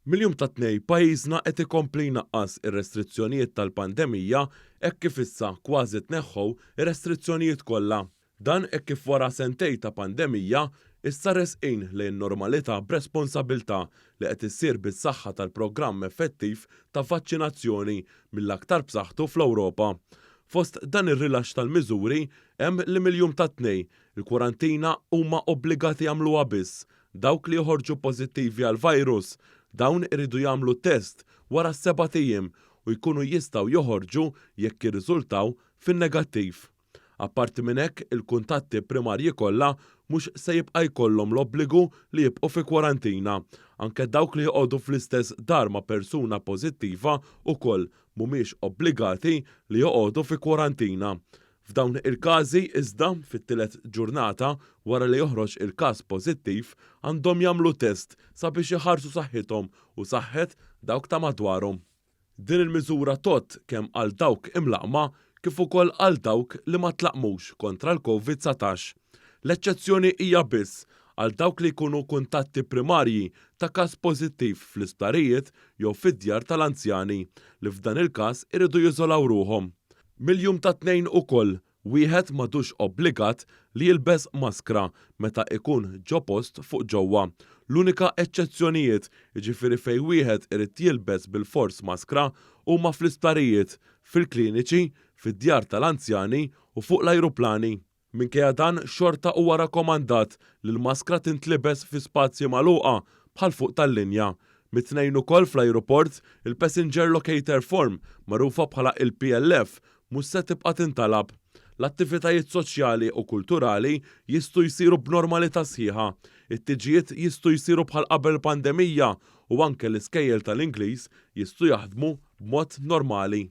Mill-jum tat-Tnejn pajjiżna qed ikompli jnaqqas ir-restrizzjonijiet tal-pandemija hekk kif issa kważi tneħħew ir-restrizzjonijiet kollha. Dan hekk kif wara sentejn ta' pandemija, issa resqin lejn normalità b'responsabilità li qed issir bis-saħħa tal-programm effettiv ta' vaċċinazzjoni mill-aktar b'saħħtu fl-Ewropa. Fost dan ir-rilaxx tal-miżuri hemm li mill-jum tat-Tnejn, il-kwarantina huma obbligati jagħmluha biss dawk li joħorġu pożittivi għall-virus. Dawn iridu jagħmlu test wara sebat ijiem u jkunu jistgħu joħorġu jekk jirriżultaw fin-negattiv. Apparti minn hekk, il-kuntatti primarji kollha mhux se jibqa' jkollhom l-obbligu li jibqgħu fi kwarantina. Anke dawk li joqogħdu fl-istess dar ma' persuna pożittiva wkoll mhumiex obbligati li joqogħdu fi kwarantina. F'dawn il-każi, iżda, fit-tielet ġurnata wara li joħroġ il-każ pożittiv, għandhom jagħmlu test sabiex iħarsu saħħithom u saħħet dawk ta' madwarhom. Din il-miżura tgħodd kemm għal dawk imlaqqma kif ukoll għal dawk li ma tlaqqmux kontra l-Covid 19. L-eċċezzjoni hija biss għal dawk li jkunu kuntatti primarji ta' każ pożittiv fl-isptarijiet jew fid-djar tal-anzjani, li f'dan il-każ iridu jiżolaw ruħhom. Mill-jum tat-Tnejn ukoll, wieħed m'għadux obbligat li jilbes maskra meta ikun ġo post fuq ġewwa. L-unika eċċezzjonijiet, jiġifieri fejn wieħed irid jilbes bilfors maskra, huma fl-isptarijiet, fil-kliniċi, fid-djar tal-anzjani u fuq l-ajruplani. Minkejja dan, xorta huwa rakkomandat li l-maskra tintlibes fi spazji magħluqa, bħal fuq tal-linja. Mit-Tnejn ukoll fl-ajruport, il-Passenger Locator Form, magħrufa bħala il-PLF, mhux se tibqa' tintalab. L-attivitajiet soċjali u kulturali jistgħu jsiru b'normalità sħiħa. It-tiġijiet jistgħu jsiru bħal qabel il-pandemija u anke l-iskejjel tal-Ingliż jistgħu jaħdmu b'mod normali.